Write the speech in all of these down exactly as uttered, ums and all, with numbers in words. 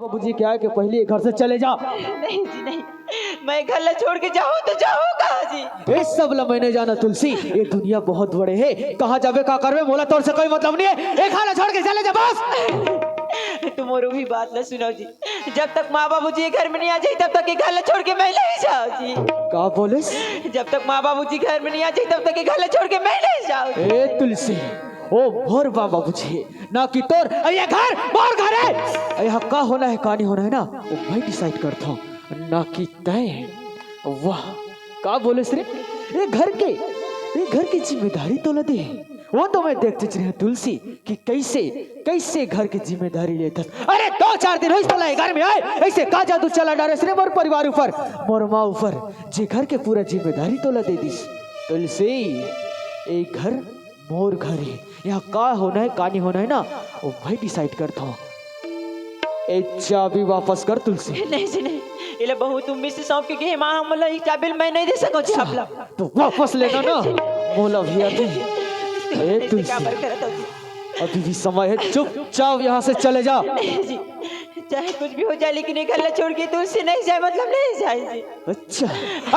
बाबूजी के आए के पहिली ये घर से चले जा। नहीं जी, नहीं, मैं घर ला छोड़ के जाहूँ तो जाहूँ कहाँ जी? ये सब ला मैं नहीं जाना तुलसी, ये दुनिया बहुत बड़े हे, कहाँ जाबे का करबे, मोला तोर से कोई मतलब नहीं हे, ये घर ला छोड़ के चले जा बस। तुम मोरो भी बात ला सुनो जी, जब तक माँ बाबूजी ये घर में नहीं आ जाही तब तक ये घर ला छोड़ के मैं नहीं जाओ जी। का बोलेस? जब तक माँ बाबूजी घर में नहीं आ जाही तब तक ये घर ला छोड़ के मैं नहीं जाओ जी। ए तुलसी, ओ मोर माँ बाबूजी, ना कि तोर, ये घर मोर घर हे। यहाँ का होना हे, का नहीं होना हे ना, वो मैं डिसाइड करता हूँ, ना कि तय। वाह, का बोलेस रे? ये घर के, ये घर की जिम्मेदारी तोला दे हे। वो तो मैं देखतेच रहेंव तुलसी कि कैसे, कैसे घर की जिम्मेदारी लेथस। अरे दो चार दिन होइस तोला ये घर में आए, ऐसे का जादू चला डारेस रे मोर परिवार ऊपर, मोर माँ ऊपर, जे घर के पूरा जिम्मेदारी तोला दे दिस। तुलसी, ये घर मोर घर हे, यहाँ का होना हे, का नहीं होना हे ना, वो मैं डिसाइड करता हूँ। ए चाबी वापस कर तुलसी। नहीं जी, नहीं, एला बहुत उम्मीद से सौंप के गे हे माँ, हमला ये चाबी मैं नहीं दे सकूँ जी आप ला। तो वापस लेना ना, मोला भी आते। ए तुलसी, अभी भी समय हे, चुपचाप यहाँ से चले जा। नहीं जी, चाहे कुछ भी हो जाए, लेकिन ये घर ला छोड़ के तुलसी नहीं जाए, मतलब नहीं जाए जी। अच्छा,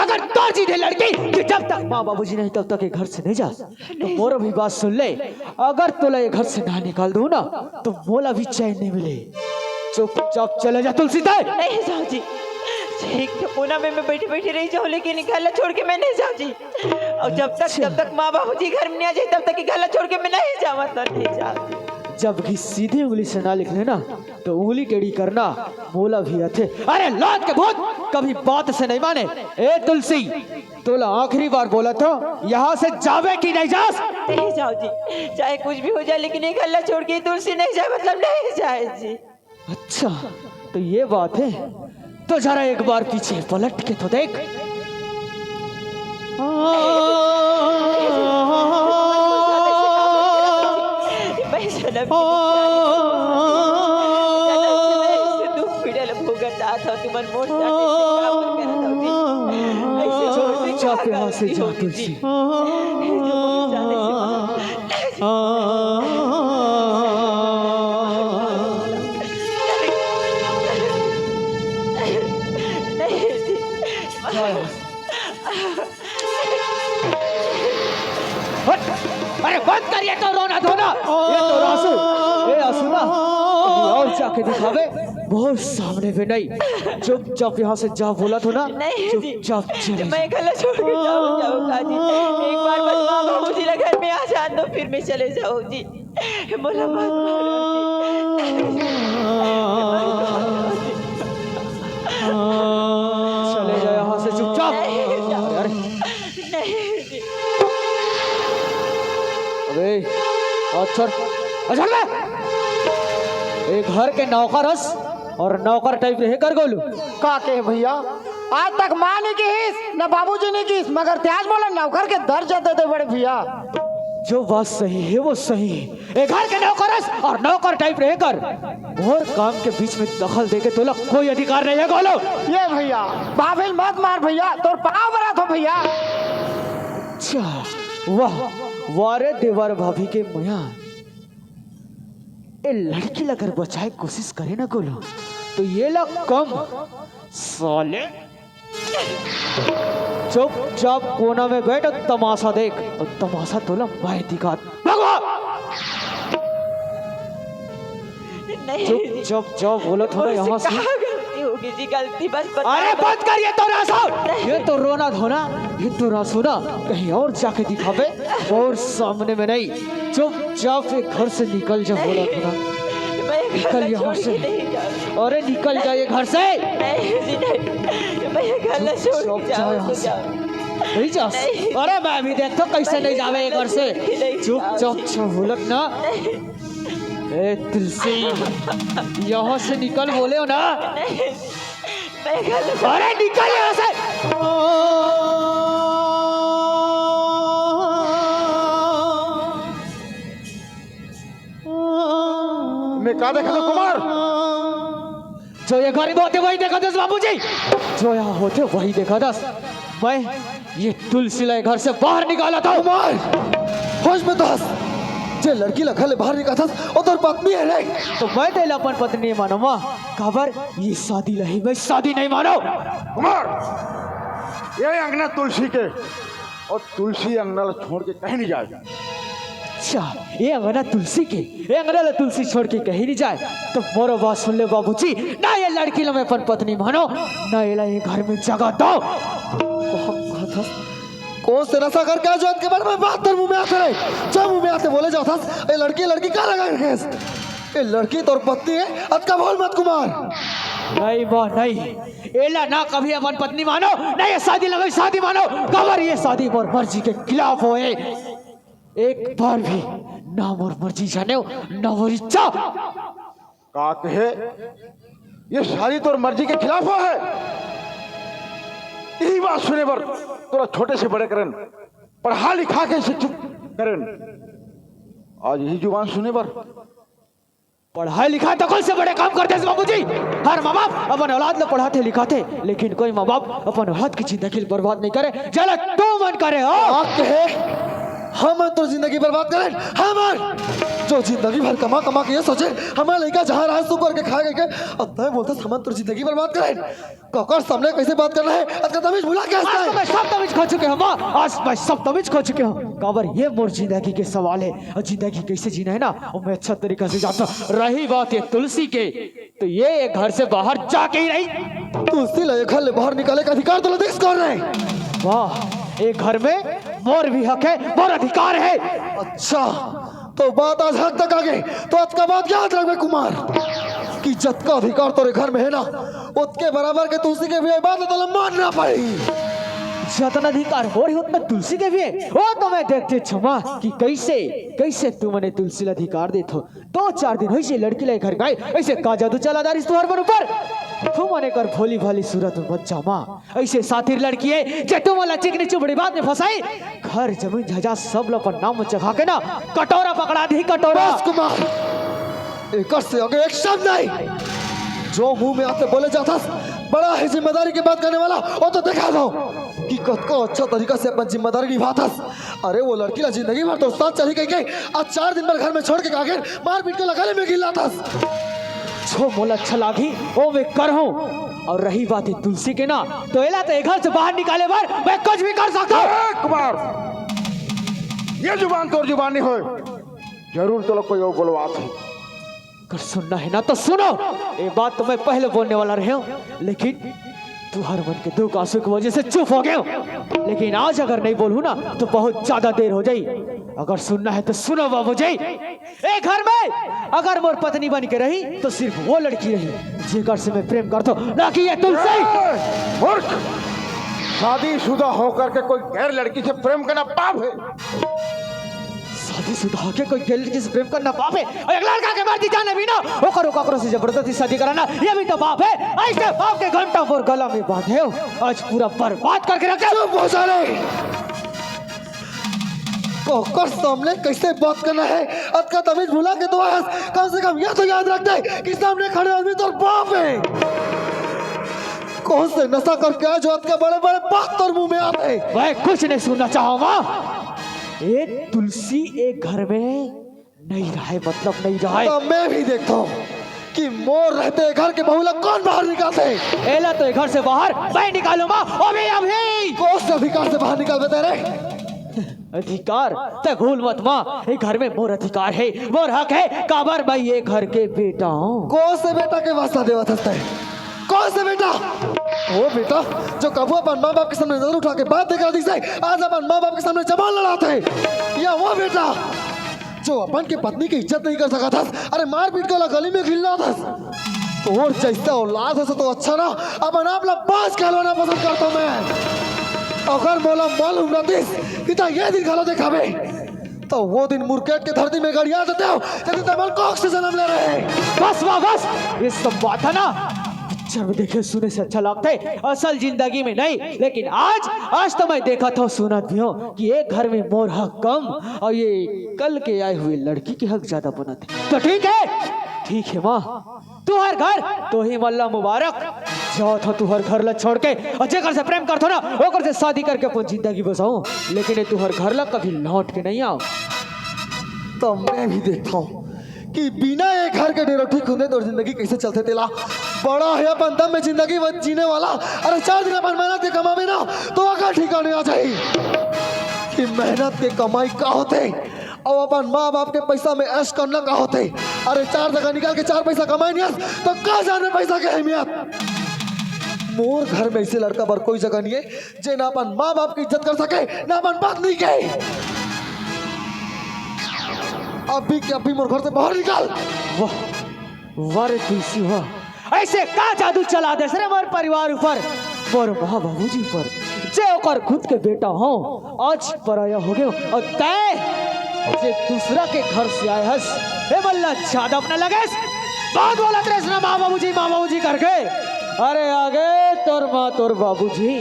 अगर तोर जिद हे लड़की कि जब तक माँ बाबूजी नहीं तब तक ये घर से नहीं जा, तो मोर भी बात सुन ले। अगर तोला ये घर से ना निकाल दूँ ना, तो मोला भी चैन नहीं मिले। चुपचाप चले जा तुलसी तय। नहीं जाओ जी, एक कोना में मैं बैठी बैठी रही जाऊँ, लेकिन ये घर ला छोड़ के मैं नहीं जाऊँ जी। और जब तक, अच्छा। जब तक माँ बाबूजी घर में नहीं आ जाए, तब तक ये घर ला छोड़ के मैं नहीं जाऊँ, मतलब नहीं जाऊँ जी। जब भी सीधी उंगली से ना लिख लेना, तो उंगली टेढ़ी करना मोला भी आथे। अरे लात के भूत, कभी बात से नहीं माने। ए तुलसी, तोला आखिरी बार बोलत हँव, यहाँ से जाबे कि नहीं जास? नहीं जाओ जी, चाहे कुछ भी हो जाए, लेकिन ये घर ला छोड़ के तुलसी नहीं जाए, मतलब नहीं जाए जी। अच्छा, तो ये बात हे, तो जरा एक बार पीछे पलट के तो देख। मैं जन्म के दुख पीड़ा ल भोगत आत हँव, तुमन मोर साथ ऐसे काबर करत हव जी? ऐसे छोड़ के चुपचाप यहाँ से जा तुलसी। हट! अरे बंद करिए तो रोना धोना। ये तो रासू, ए आसू ना, कहीं और जाके दिखावे, बहुत सामने में नहीं। चुपचाप यहाँ से जा बोलत हँव ना, नहीं जी। चुपचाप चले जा। मैं घर ला छोड़ के जाऊँ, जाऊँ का जी? एक बार बस माँ बाबूजी ला घर में आ जान दो, फिर मैं चले जाऊँ जी। मोला मत मारो जी। चले जा यहाँ से चुपचाप। नहीं जाऊँ। अरे, अरे। नहीं जी। अबे, हाथ छोड़। आ, छोड़ बे। ए घर के नौकर हस और नौकर टाइप रहे कर गोलू। का कहे भैया, आज तक माँ नहीं किहिस, न बाबूजी नहीं किहिस, मगर त्याज मोला नौकर के दर्जा दे दे बड़े भैया। जो बात सही हे, वो सही हे। ए घर के नौकर हस और नौकर टाइप रहे कर। मोर काम के बीच में दखल दे के तोला कोई अधिकार नहीं हे, गोलू। ये भैया, बाभिल मत मार भैया, तोर पाँव परत हँव भैया। अच्छा, वाह, वाह रे देवर भाभी के मया। ए लड़की ला अगर बचाए के कोशिश करे ना गोलू, तो ये ला कम, साले। चुपचाप कोना में बैठ और तमाशा देख, और तमाशा तोला मैं दिखात। भगवा! नहीं। चुपचाप जाओ, बोलत हँव ना यहाँ से। कहाँ गलती होगी जी? गलती बस बता अरे दो। बंद कर ये तो रासू, ये तो रोना धोना, ये तो रासू ना, कहीं और जाके दिखावे, और सामने में नहीं। चुपचाप ये घर से निकल जा, बोलत हँव ना। मैं ये घर निकल ला यहाँ छोड़ से। के नहीं जाऊँ। अरे निकल जा ये घर से। नहीं जी, नहीं। मैं ये घर ला छोड़ के चुपचाप जा जाऊँ, यहाँ से। जाऊँ। नहीं जा। नहीं। अरे मैं भी देखता हूँ कैसे मैं नहीं ये जावे ये घर घर से। छोड़ के नहीं जाऊँ। चुपचाप बोलत हँव ना। नहीं। ए तुलसी, यहाँ से निकल बोले हँव ना। नहीं। मैं घर ला अरे निकल यहाँ से। मैं का देखत हँव कुमार? जो ये घर में होथे वही देखत हस बाबूजी, जो यहाँ होथे वही देखत हस। मैं ये तुलसी ला घर से बाहर निकालत हँव। कुमार, होश में तो हस। ये लड़की ला घर ले बाहर निकालथस, वो तोर पत्नी हे रे। तो मैं तेला अपन पत्नी मानो माँ, काबर ये शादी ला ही मैं शादी नहीं मानो। कुमार, ये अंगना तुलसी के, और तुलसी अंगना ला छोड़ के कहीं नहीं जाए। अच्छा, ये अंगना तुलसी के, ये अंगना ला तुलसी छोड़ के कहीं नहीं जाए। तो मोरो बात सुन ले बाबूजी, ना ये लड़की ला मैं अपन पत्नी मानो, ना एला ये घर में जगह दो। कोन से नशा करके आज जात के बारे में बात तोर मुंह में आथे रे? जब मुंह में आथे बोले जाथस, ए लड़की, लड़की का लगा रखेस? ए लड़की तोर पत्नी हे, अतका बोल मत कुमार। नहीं माँ, नहीं। एला ना कभी अपन पत्नी मानो, ना ये शादी लगई शादी मानो। काबर ये शादी मोर मर्जी के खिलाफ होए। एक बार भी ना मोर मर्जी जानेव, ना मोर इच्छा। का कहे? ये शादी तोर मर्जी के खिलाफ हे? यही बात सुने बर तोला छोटे से बड़े करेन, पढ़ा लिखा के शिक्षित करेन। आज यही जुबान सुने बर। पढ़ाई लिखाई तो कोन से बड़े काम करथे बाबूजी। हर माँ बाप अपन औलाद ला पढ़ाथे लिखाथे, लेकिन कोई माँ बाप अपन औलाद के जिंदगी ला बर्बाद नहीं करे, जेला तुमन करे हो। का कहे? हमन तो जिंदगी बर्बाद करेन, हमन जो जिंदगी भर कमा कमा के ये सोचे, हमर लइका जहाँ रहे सुख करके खाए के, अब तय बोलथस हमन तो जिंदगी बर्बाद करेन। काकर सामने कैसे बात करना हे? अतका तमीज भुला के आज तो हंसता हे। मैं सब तमीज खो चुके हूँ माँ, आज मैं सब तमीज खो चुके हूँ। काबर ये मोर जिंदगी के सवाल हे, और जिंदगी कैसे जीना हे ना, वो मैं अच्छा तरीका से जानता हूँ। रही बात ये तुलसी के, तो ये घर से बाहर जाके ही रही। तुलसी ला ये घर ले बाहर निकाले के अधिकार तोला देस कोन हे? वाह, ये घर में मोर भी हक हे, मोर अधिकार हे। अच्छा, तो बात आज हक तक आ गे, तो अतका बात याद रखबे कुमार, कि जतका अधिकार तोरे घर में हे ना, ओतके बराबर के तुलसी के भी हे, बात ला तोला मानना पड़ही। जतना अधिकार मोर हे, ओतना तुलसी के भी हे। वो तो मैं देखथों माँ, कि कैसे, कैसे तुमन तुलसी ला अधिकार देथो। दो चार दिन होइसे लड़की ला घर गाय, ऐसे का जादू चला डारिस तुहर मन ऊपर? तुमन एकर भोली भाली सूरत में मत जा माँ। ऐसे सातिर लड़की हे, जे तुमन ला चिकनी चुपड़ी बात में फंसाई। घर जमीन जायदाद सब ला अपन नाम में चघा के ना, कटोरा पकड़ा दिही, कटोरा। बस कुमार, एकर से आगे एक शब्द नहीं। जो मुंह में आथे बोले जाथस, बड़ा ही जिम्मेदारी के बात करने वाला, वो तो देखा दो कि कतको अच्छा तरीका से अपन जिम्मेदारी निभाथस। अरे वो लड़की ला जिंदगी भर तोर साथ चली कहिके, आज चार दिन बर घर में छोड़ के कागेन, मार पीट के लगा ले में गिल्लाथस। जो मोला अच्छा लागही, वो मैं करहूँ। और रही बात ये तुलसी के ना, तो एला तो ये घर से बाहर निकाले बर मैं कुछ भी कर सकता हूँ। ए, कुमार, ये जुबान तोर जुबान नहीं होय, जरूर तोला कोई और बोलवात हे। अगर सुनना हे ना तो सुनो, ये बात तो मैं पहले बोलने वाला रहेंव, लेकिन तुहर मन के दुख आंसू के वजह से चुप हो गेंव। लेकिन आज अगर नहीं बोलहूँ ना तो बहुत ज्यादा देर हो जाही। अगर सुनना हे तो सुनो बाबूजी, ए घर में अगर मोर पत्नी बन के रही तो सिर्फ वो लड़की रही जेकर से मैं प्रेम करथों, ना कि ये तुलसी। ए, मूर्ख! शादीशुदा होकर के कोई गैर लड़की से प्रेम करना पाप हे। शादीशुदा होके कोई गैर लड़की से प्रेम करना पाप हे? और एक लड़का के मर्जी जाने बिना ओकर, ओकर से जबरदस्ती शादी कराना, ये भी तो पाप हे। ऐसे पाप के घंटा मोर गला में बांधे हो, आज पूरा बर्बाद करके रख दे। चुप हो साले। ओकर सामने कैसे बात करना हे, अतका तमीज भुला के तो आयस। कम से कम ये तो याद रख दे कि सामने खड़े आदमी तोर बाप हे। कोन से नशा करके आए जो अतका बड़े बड़े बात तोर मुंह में आथे? मैं कुछ नहीं सुनना चाहूँ माँ। ए तुलसी ए घर में नहीं रहे, मतलब नहीं रहे। तो मैं भी देखता हूँ कि मोर रहते घर के बहू ला कोन बाहर निकालथे? एला तो ए घर से बाहर मैं निकालूँ माँ, अभी अभी। कोन से अधिकार से बाहर निकालबे तें? अधिकार? तैं भूल मत माँ, ए घर में मोर अधिकार हे, मोर हक हे, काबर मैं ए घर के बेटा हूँ। कोन से बेटा के वास्ता देवत हस तैं? कोन से बेटा? वो बेटा जो कभू अपन माँ बाप के सामने नजर उठा के बात नहीं कर दिस हे, आज अपन माँ बाप के सामने जबान लड़ाथे। या वो बेटा जो अपन के पत्नी के इज्जत नहीं कर सकत हस, अरे मार पीट के ओला गली में गिल्लाथस। तोर जैसा औलाद होथे तो अच्छा ना, अपन आप ला बांझ कहलवाना पसंद करथों मैं। अगर मोला मालूम रहतिस कि तैं ये दिन घलो देखाबे, तो वो दिन मुरकेट के धरती में गड़िया देतेंव, जब तैं मोर कोख से जन्म ले रहे। बस माँ, बस, ये सब बात हे ना, पिक्चर में देखे सुने से अच्छा लगथे, असल जिंदगी में नहीं। लेकिन आज, आज तो मैं देखत हूँ, सुनत भी हूँ कि ए घर में मोर हक कम और ये कल के आए हुए लड़की के हक ज्यादा बनत हे। तो ठीक हे, ठीक हे माँ, तुहर घर तोही मन ला मुबारक। जावत हूँ तुहर घर ला छोड़ के, और जेकर से प्रेम करथों ना, ओकर से शादी करके अपन जिंदगी बसाहूँ, लेकिन ए तुहर घर ला कभी लौट के नहीं आंव। तो मैं भी देखता हूँ कि बिना ये घर के डेरोठी खुंदे तोर जिंदगी कैसे चलथे तेला। बड़ा है अपन दम में जिंदगी व-, जीने वाला। अरे, चार दिन अपन मेहनत के कमाबे ना, तो अगर ठिकाने आ जाही कि मेहनत के कमाई का होथे, अउ अपन माँ बाप के पैसा में ऐश करना का होथे। अरे, चार जगह निकल के चार पैसा कमाए नहीं हस, तो का जाने पैसा के अहमियत। मोर घर में ऐसे लड़का बर कोई जगह नहीं है, जे ना अपन माँ बाप की इज्जत कर सके, ना अपन पत्नी के। अभी के अभी मोर घर से बाहर निकल। वाह, वाह रे तुलसी, वाह। ऐसे का जादू चला देस रे मोर परिवार ऊपर, मोर माँ बाबूजी ऊपर, जे ओकर खुद के बेटा हो, आज पराया हो गयो। अउ तैं जे दूसरा के घर से आए हस, ए बल्ला, ज्यादा अपना लगेस। बहुत बोलत रेस ना माँ बाबूजी, माँ बाबूजी करके। अरे, आगे तोर माँ, तोर बाबूजी,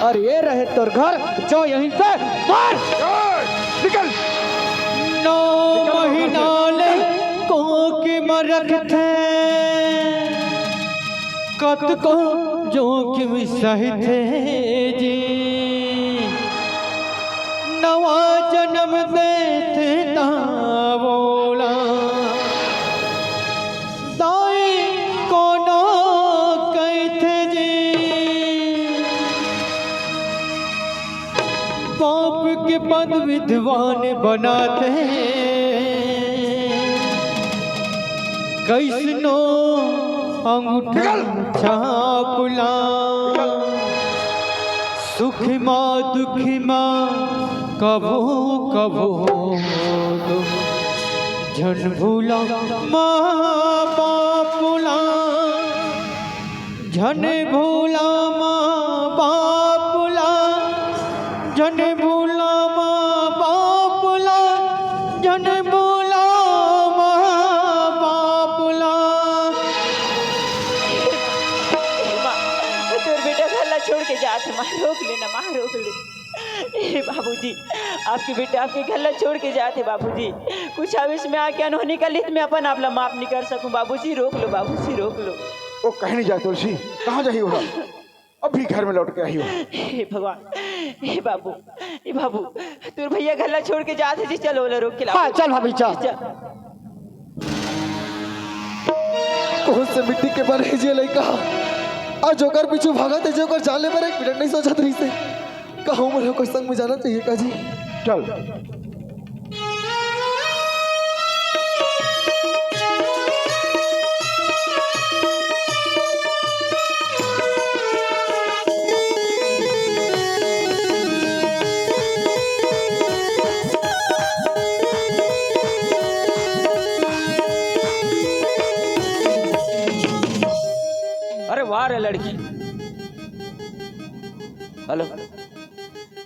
अउ ये रहे तोर घर, जो यहीं पे मार। ए, निकल। नौ महीना ले कोख में रखथे, कतको जोखिम सहिथे जी। नवा जनम देथे ता बोला, दाई कोनो कहिथे जी। बाप के पद विद्वान बनाथे, कइसनो अंगूठा निकल। छाप ला। सुख मा दुख मा कभो कभो तो झन भूला माँ बाप ला। झन भूला माँ बाप ला, झन भूला माँ बाप ला, झन भूला माँ बाप ला। माँ, तोर बेटा घर ला छोड़ के जात हे माँ, रोक ले ना माँ, रोक ले। ए बाबूजी, आपके बेटा आपके घर ला छोड़ के जात हे बाबूजी। कुछ आवेश में आके अनहोनी कर ली तो मैं अपन आप ला माफ नहीं कर सकूं बाबूजी, रोक लो बाबूजी, रोक लो। वो कहीं नहीं जाए तुलसी, कहाँ जाही वो? अभी घर में लौट के आही वो। हे भगवान, हे बाबू, हे बाबू, तोर भैया घर ला छोड़ के जात हे जी, चल ओला रोक के ला। हाँ, चल भाभी, चल। चल। कौन से मिट्टी के बने हे जे लइका? आज ओकर पीछू भागत हे जे ओकर जान ले बर एक मिनट नहीं सोचत रहिस हे। कहूँ मोला ओकर संग में जाना चाहिए का जी? चल। अरे वाह रे लड़की। हेलो,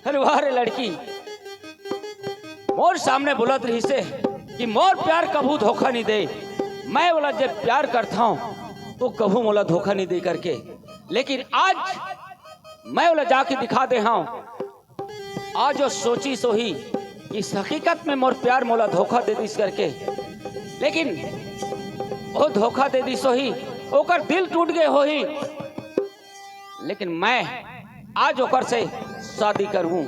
अरे वाह रे लड़की, मोर सामने बोलत रहिस हे कि मोर प्यार कभू धोखा नहीं दे। मैं ओला जब प्यार करता हूँ तो कभू मोला धोखा नहीं दे करके, लेकिन आज मैं ओला जाके दिखा दे हूँ। आज वो सोचिस होही कि हकीकत में मोर प्यार मोला धोखा दे दिस करके, लेकिन वो धोखा दे दिस होही, ओकर दिल टूट गए होही। लेकिन मैं आज ओकर से शादी करहूं,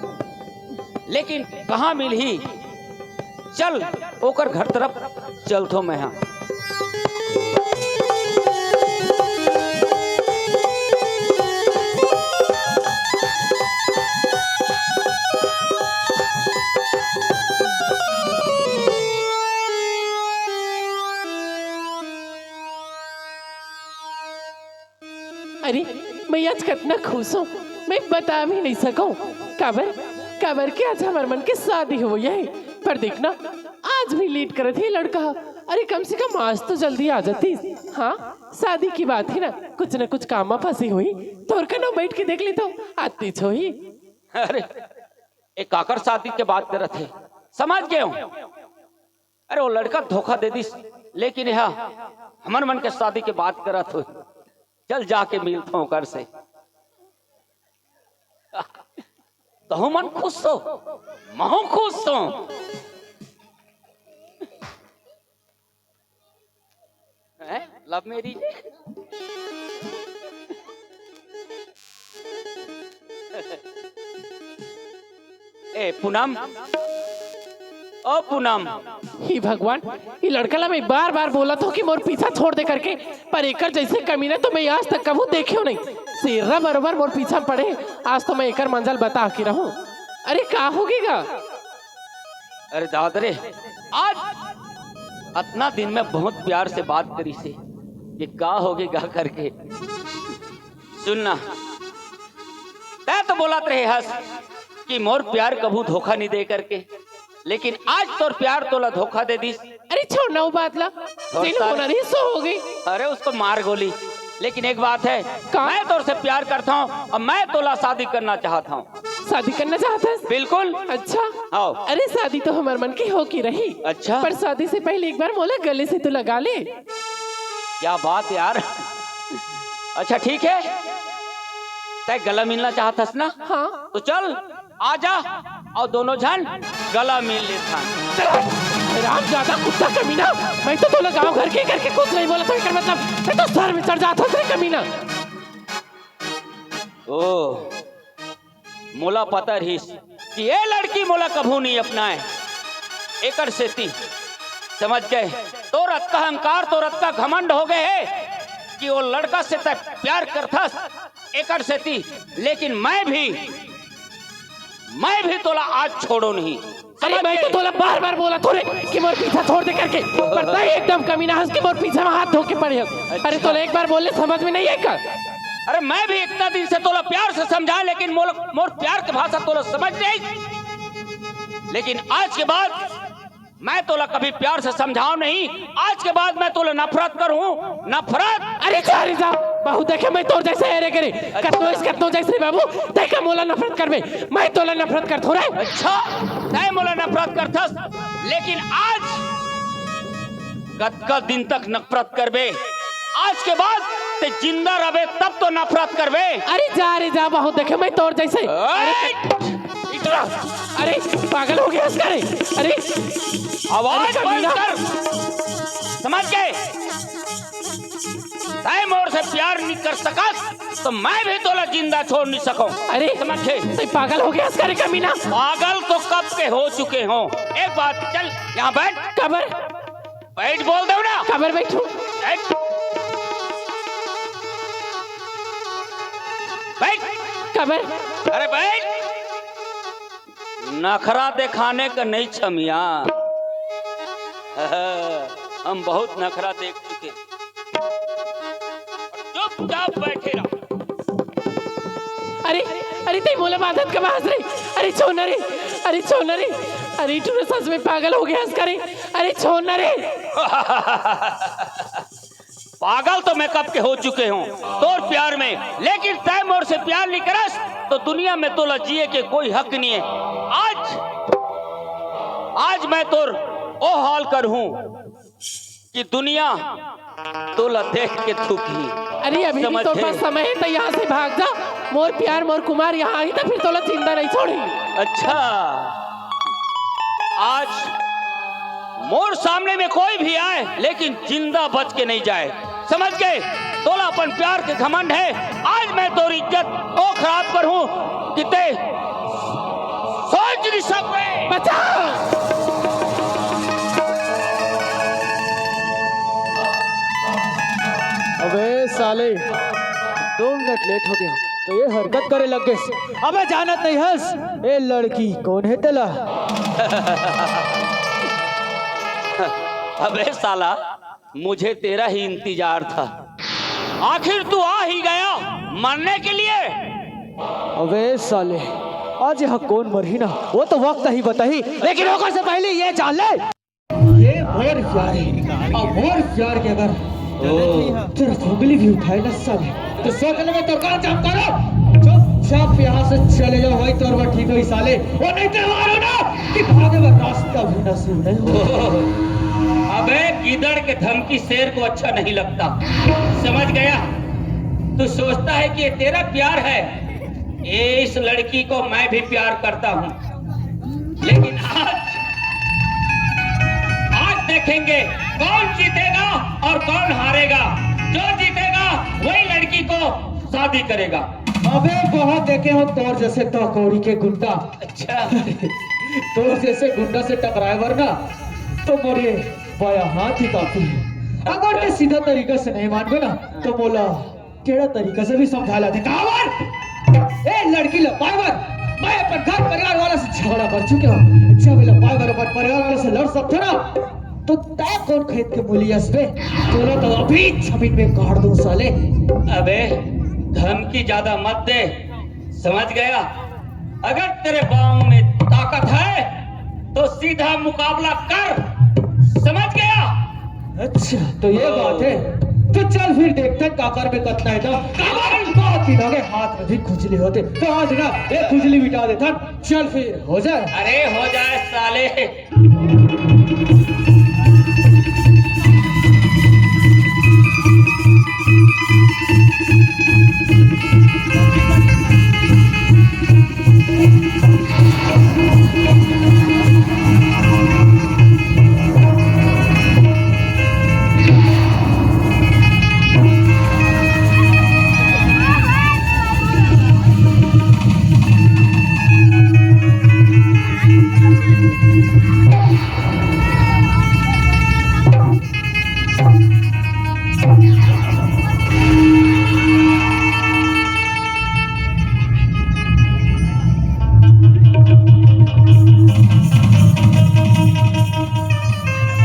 लेकिन कहाँ मिलही? चल, ओकर घर तरफ चलथों मैं हा। अरे, मैं आज कतना खुश हूँ, मैं बता भी नहीं सकूँ। काबर, काबर के आज हमर मन के शादी होवइया हे। पर देखना, आज भी लेट करत हे लड़का। अरे, कम से कम आज तो जल्दी आ जातीस। हाँ, शादी की बात हे ना, कुछ न कुछ काम में फंसी होही। तोर कनो बैठ के देख लेथों, आतीच होही। अरे, ए काकर शादी के बात करत हे, समझ गए हूँ। अरे, वो लड़का धोखा दे दिस, लेकिन यह हमर मन के शादी के बात करत हो। चल, जाके मिलथों ओकर से। तहु मन खुश हो, महू खुश हो। हैं? Love marriage? ए पूनम, ओ पूनम। हे भगवान, ये लड़का ला मैं बार बार बोलत हूँ कि मोर पीछा छोड़ दे करके, पर एकर जैसे कमीना तो मैं आज तक कभू देखे नहीं। शेरा बरोबर मोर पीछा पड़े, आज तो मैं एकर मंजल बता के रहूं। अरे का होगे गा? अरे दादा रे, आज अतना दिन में बहुत प्यार से बात करिस हे, ये का होगे गा करके। सुन ना, तैं तो बोलत रहे हस कि मोर प्यार कभू धोखा नहीं दे करके, लेकिन आज तोर प्यार तोला धोखा दे दिस। अरे छोड़ ना वो बात ला, और जिन सारे होना नहीं सो हो गई। अरे उसको मार गोली, लेकिन एक बात है, का? मैं तोर से प्यार करता हूँ और मैं तोला शादी करना चाहता हूँ। शादी करना चाहत हस? बिल्कुल। अच्छा। हाँ। अरे शादी तो हमर मन के हो के रही। अच्छा। पर शादी से पहले एक बार मोला गले से तो लगा ले। क्या बात यार। अच्छा ठीक है, तैं गला मिलना चाहत हस ना? हाँ। तो चल आजा, अउ दोनों झन गला मिल लेथन। चल, राम जादा कुत्ता कमीना, मैं तो तोला गांव घर के करके कुछ नहीं बोलत हूँ, एकर मतलब मैं तो सर में चढ़ जात हस रे कमीना। ओ, मोला पता रहिस कि ये लड़की मोला कभू नहीं अपनाए, एकर सेती समझ गए, तोर अतका अहंकार, तोर अतका घमंड हो गए हे कि वो लड़का से तैं प्यार करथस, एकर सेती। लेकिन मैं भी, मैं भी तोला आज छोड़ो नहीं। अरे, समझ मैं तो गए? तोला बार बार बोलत हूँ रे कि मोर पीछा छोड़ दे करके, पर तैं एकदम कमीना हस कि मोर पीछा में हाथ धो के पड़े हस। अरे, अच्छा। तोला एक बार बोले समझ में नहीं आए का? अरे, मैं भी इतना दिन से तोला प्यार से समझाए, लेकिन मोर, मोर प्यार के भाषा तोला समझ नहीं। लेकिन आज के बाद मैं तोला कभी प्यार से समझाओ नहीं, आज के बाद मैं तोला नफरत करूँ, नफरत। अरे जा रे जा, बहुत देखे मैं तोर जैसे, अरे करे, कतनो इस कतनो जैसे बाबू, तैं का मोला नफरत करबे, मैं तोला नफरत करथों रे। अच्छा, तैं मोला नफरत करथस, लेकिन आज कतका दिन तक नफरत करबे? आज के बाद तैं जिंदा रहबे तब तो नफरत करबे। अरे जा रे जा, बहुत देखे मैं तोर जैसे। अरे! अरे, इतना, अरे, पागल हो गया इसका रे। अरे, आवाज अरे, बंद कमीना। कर। समझ गए? तैं मोर से प्यार नहीं कर सकस, तो मैं भी तोला जिंदा छोड़ नहीं सकूं। अरे, समझे? तैं पागल हो गया इसका रे कमीना। पागल तो कब के हो चुके हों। एक बात, चल, यहाँ बैठ। काबर? बैठ, बोल दो ना। काबर बैठूं? बैठ। बैठ। काबर? अरे बैठ। नखरा दिखाने का नहीं छमिया। हम बहुत नखरा देख चुके। चुपचाप बैठे रहो। अरे, अरे, तैं मोला बांधत काबर हस रे? अरे, छोड़ ना रे। अरे, छोड़ ना रे। अरे, टूरा सच में पागल हो गया हस का रे। अरे, छोड़ ना रे। पागल तो मैं कब के हो चुके हों तोर प्यार में, लेकिन तैं मोर से प्यार नहीं करस, तो दुनिया में तोला जिए के कोई हक नहीं है। आज, आज मैं तोर ओ हाल करहूं कि दुनिया तोला देख के थूकही। अरे, अभी भी समझे? तोर पास समय है, तो यहाँ से भाग जा। मोर प्यार, मोर कुमार यहाँ आही, तो फिर तोला जिंदा नहीं छोड़ही। अच्छा, आज मोर सामने में कोई भी आए, लेकिन जिंदा बच के नहीं जाए। समझ गए? तोला अपन प्यार के घमंड है। आज मैं तोर इज्जत ओ खराब करहूं कि तैं सोच नहीं सकबे। बचाओ। अबे साले, दो मिनट लेट हो गया तो ये हरकत करे लग गए। अबे जानत नहीं हस, ए लड़की कौन है तेला? अबे साला, मुझे तेरा ही इंतजार था, आखिर तू आ ही गया मरने के लिए। अबे साले, आज यहाँ कौन मरही ना, वो तो वक्त ही बताही, लेकिन ओकर से पहले ये जान ले, ये मोर प्यार है, और मोर प्यार के अगर तेरा उंगली भी उठाए ना साले, तो सोच ले मैं तो कान जाम करो। चुपचाप यहाँ से चले जाओ, वही तोर बर ठीक होही साले। वो नहीं तो मारो ना कि भागे बर रास्ता भी नसीब नहीं हो। अबे गीदड़ के धमकी शेर को अच्छा नहीं लगता, समझ गया? तू सोचता है कि ये तेरा प्यार है, ये इस लड़की को मैं भी प्यार करता हूँ, लेकिन आज, आज देखेंगे कौन जीतेगा और कौन हारेगा। जो जीतेगा वही लड़की को शादी करेगा। अबे बहुत देखे हो तोर जैसे तोकौड़ी के गुंडा। अच्छा। तोर जैसे गुंडा से टकराए बर ना, तो मोर ये बाया हाथ ही काफी है। अगर ते सीधा तरीका से नहीं मानबे ना, तो मोला टेढ़ा तरीका से भी समझा लेते। काबर? ए लड़की ला पाए बर मैं अपन घर परिवार वाला से झगड़ा कर चुके हूँ। जब ला पाए बर अपन परिवार वाला से लड़ सकते ना, तो तै कौन खेत के मूली अस बे? तोला तो अभी जमीन में गाड़ दूं साले। अबे, धमकी ज्यादा मत दे, समझ गया? अगर तेरे बाहों में ताकत है तो सीधा मुकाबला कर, समझ गया? अच्छा, तो ये बात है। तो चल फिर देखते हैं काकर में कतना है तो। काकर? बात ही ना के हाथ में भी खुजली होते तो आज ना एक खुजली मिटा देता। चल फिर हो जाए। अरे हो जाए साले।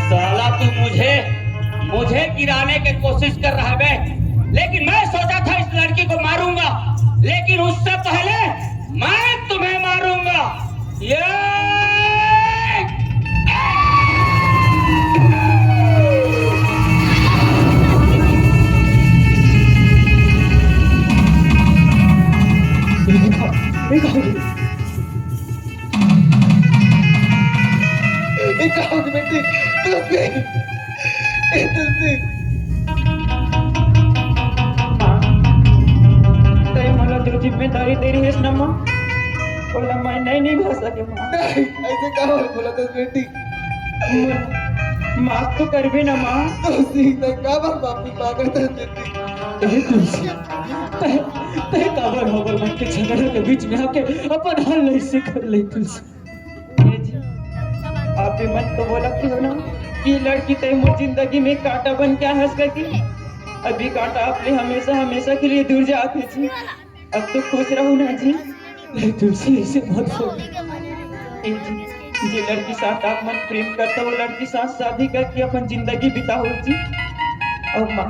साला तू मुझे, मुझे गिराने की कोशिश कर रहा है बे, लेकिन मैं सोचा था इस लड़की को मारूंगा, लेकिन उससे पहले मैं तुम्हें मारूंगा। ये ए, का हो गया बेटी? तुलसी, ए, तुलसी। माँ, तैं मोला जो जिम्मेदारी दे रहे ना माँ, ओला मैं नहीं निभा सके माँ। नहीं, ऐसे का हो बोला था बेटी? माफ तो करबे ना माँ। तुलसी, तैं का बार माफी मांगत है बेटी? ए, तुलसी, तैं, तैं काबर हमर मन के झगड़ा के बीच में आके अपन हल नहीं सिखर ले तुलसी। ए जी, आप भी मन तो बोलत हो ना कि लड़की तय मोर जिंदगी में कांटा बन के हंस करके अभी कांटा आपने हमेशा, हमेशा के लिए दूर जात है जी। अब तो खुश रहो ना जी। नहीं तुलसी, ऐसे मत बोल। ए जी, जे लड़की साथ आप मन प्रेम करता, वो लड़की साथ शादी करके अपन जिंदगी बिताओ जी। अब माँ,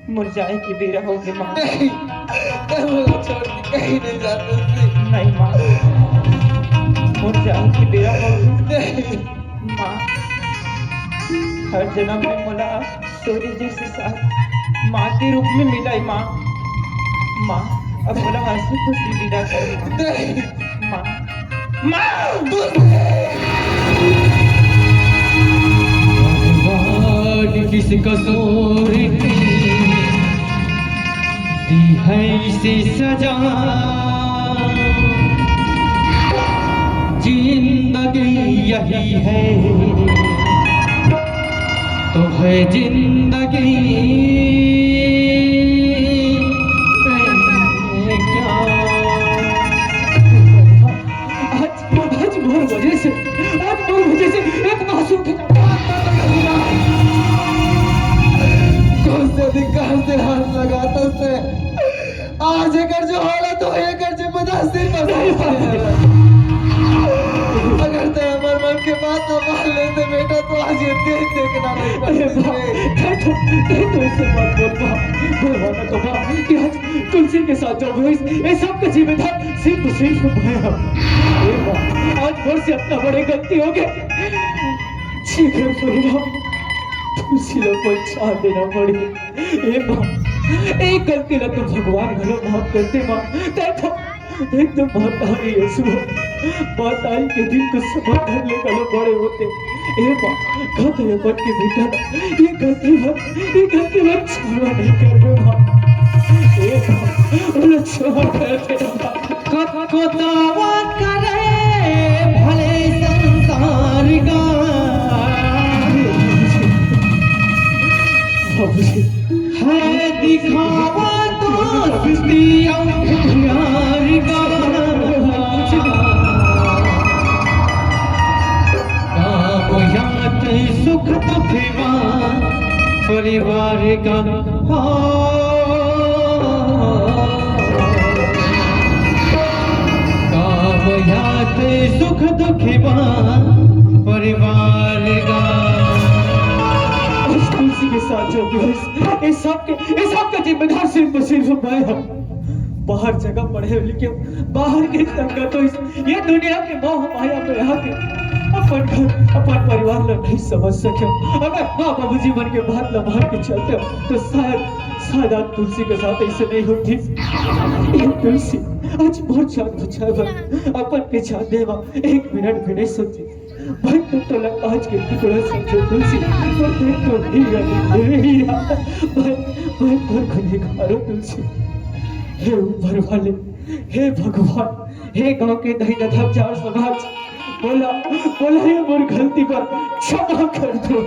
मोर जाए के बेरा हो गे माँ। नहीं, तब वो छोड़ के कहीं नहीं जाते थे। नहीं माँ, मोर जाए के बेरा हो गे। नहीं। माँ, हर जन्म में मोला तोरी जैसे साथ माँ के रूप में मिलाई माँ। माँ, अब मोला हंसी खुशी विदा कर माँ। नहीं। माँ, माँ। भगवान किस कसूर की दी है इसे सजा, जिंदगी यही है तो है जिंदगी क्या। आज, आज मोर वजह से, आज मोर वजह से एक मासूम के कौन से अधिकार से हाथ लगाता से आज एकर जो हालत हो, एकर जिम्मेदार सिर्फ नहीं। अगर तय हमर मन के बात ना मान लेते बेटा, तो आज ये दिन देखना नहीं पड़ता। अरे बा, तय तो, तय तो ऐसे मत बोल बा। बोलवा ना तो बा कि आज तुलसी के साथ जो हुई, ये सब का जिम्मेदार सिर्फ, सिर्फ मैं हूँ। ए बा, आज मोर से अतना बड़े गलती हो गए। जी, मैं बोल रहा हूँ, तुलसी लोग को छाड़ देना पड़ी। ए माँ, ए गलती ला तो भगवान घलो माफ कर दे माँ। तै तो, तै तो महतारी हस माँ। महतारी के दिन तो समझ धर ले घलो बड़े होते। ए माँ, कब ये बन के बेटा ना, ये गलती मत, ये गलती मत क्षमा नहीं करबे माँ। ए माँ, बोलो क्षमा कर दे माँ। कतको दावा करे भले संसार का। बाबूजी। है दिखावा दोस्ती और प्यार का। का, हाँ, काम यात सुख दुख मा परिवार का। आज तुलसी के साथ जो भी होइस, ये सब के, ये सब के जिम्मेदार सिर्फ, सिर्फ मैं हूँ। बाहर जगह पढ़े लिखे, बाहर के संगत होइस, ये दुनिया के मोह माया में आके अपन घर, अपन परिवार ला नहीं समझ सके। अगर माँ बाबूजी मन के बात ला मान के चलते हो, तो शायद, शायद आज तुलसी के साथ ऐसे नहीं होती। ये तुलसी आज मोर जान बचाए बर अपन के जान देवा एक मिनट भी नहीं सोची। मैं तो तोला आज के टुकड़ा समझे तुलसी, पर मैं तो हीरा नहीं, हीरा। मैं, मैं तोर गुनहगार हूँ तुलसी। हे ऊपर वाले, हे भगवान, हे गांव के दही दधम चार समाज, बोला, बोला ये मोर गलती पर क्षमा कर दो,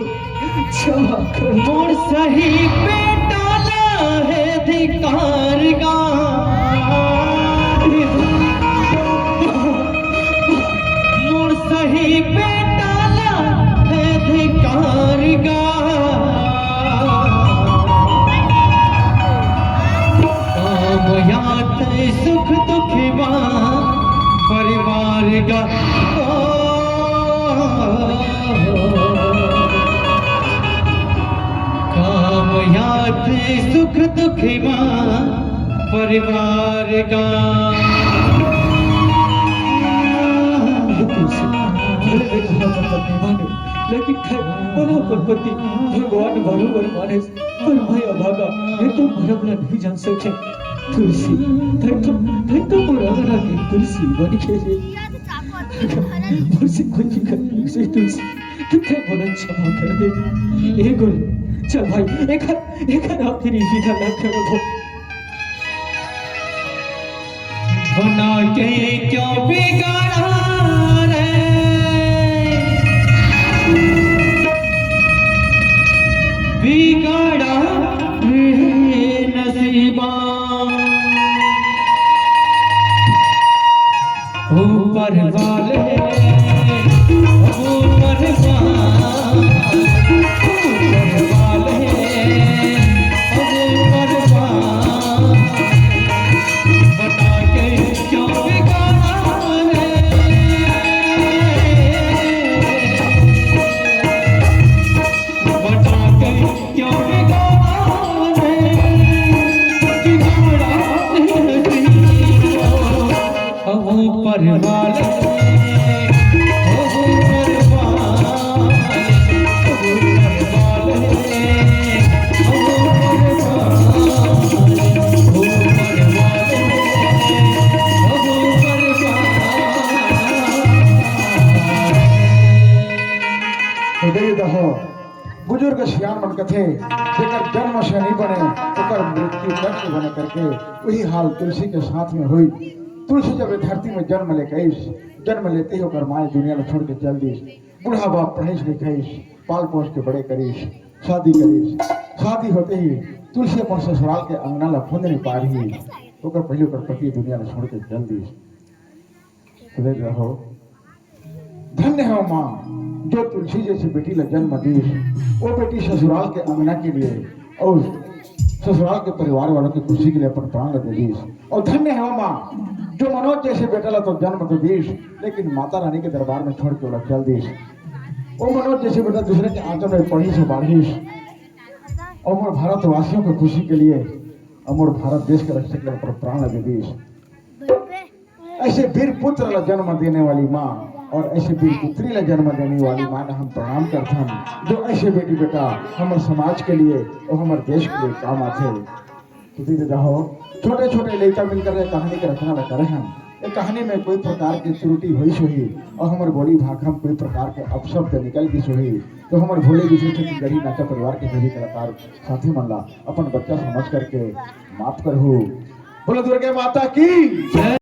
क्षमा कर दो। मोर सही बेटा ला हे धिकार गा। मोर सही बेटा ला हे धिकार गा। काम यात सुख दुख मा परिवार का। ओ, काम यात सुख दुख मा परिवार का। भले मैं तोला अपन पत्नी माने, लेकिन तैं मोला अपन पति भगवान बरोबर माने। पर मैं अभागा, मैं तो मरम ला नहीं जान सके। तुलसी, तैं तो, तैं तो मोर अंगना के तुलसी बन के रे। तुलसी, कोई भी गलती से तुलसी, तैं मोला क्षमा कर दे। ए गुरु, चल भाई, एक, एक आखिरी विधा ना करो। बना के क्यों बिगाड़ा रे, बिगाड़ा रे नसीबा। ऊपर वाले, ऊपर वाले, ऊपर वाले, ऊपर वाले। बता के क्यों बिगाड़ा रे? बता के क्यों बिगाड़ा रे? बिगाड़ा रे। ऊपर वाले, ऊपर वाले, ऊपर वाले, ऊपर वाले। तो दे दहो, बुजुर्ग सियान मन कथे, जेकर जन्म से नहीं बने, ओकर मृत्यु तक नहीं बने करके, वही हाल तुलसी के साथ में हुई। तुलसी जब ये धरती में जन्म लेके आइस, जन्म लेते ही ओकर माए दुनिया ला छोड़ के चल दिस। बूढ़ा बाप पढ़ाइस लिखाइस, पाल पोस के बड़े करिस, शादी करिस। शादी होते ही तुलसी अपन ससुराल के अंगना ला खोंद नहीं पा रही, ओकर पहले ओकर पति दुनिया ला छोड़ के चल दिस। सुधर रहो। धन्य हो माँ, जो तुलसी जैसी बेटी ला जन्म दीस। वो बेटी ससुराल के अंगना के लिए और ससुराल के परिवार वालों की खुशी के लिए अपन प्राण ला दे दीस। और धन्य हो माँ, जो मनोज जैसे बेटा ला तो जन्म तो दीस, लेकिन माता रानी के दरबार में छोड़ के ओला चल दीस। वो मनोज जैसे बेटा दूसरे के आंचल में पढ़िस, बाढ़िस, और मोर भारतवासियों की खुशी के लिए, और मोर भारत देश के रक्षा के लिए अपन प्राण ला दे दीस। ऐसे वीर पुत्र ला जन्म देने वाली माँ और ऐसे वीर पुत्री ला जन्म देने वाली माँ ला हम प्रणाम करथन, जो ऐसे बेटी बेटा हमर समाज के लिए और हमर देश के लिए काम आथे। तो दीदी रहो, छोटे छोटे लइका मिलकर ये कहानी के रचना ला करे हन। ये कहानी में कोई प्रकार के त्रुटि होइस होही और हमर बोली भाखा में कोई प्रकार के अपशब्द निकल गिस होही, तो हमर भोले बिछड़े छत्तीसगढ़ी नाचा परिवार के सभी कलाकार साथी मन ला अपन बच्चा समझ करके माफ करहु। बोलो दुर्गे माता की।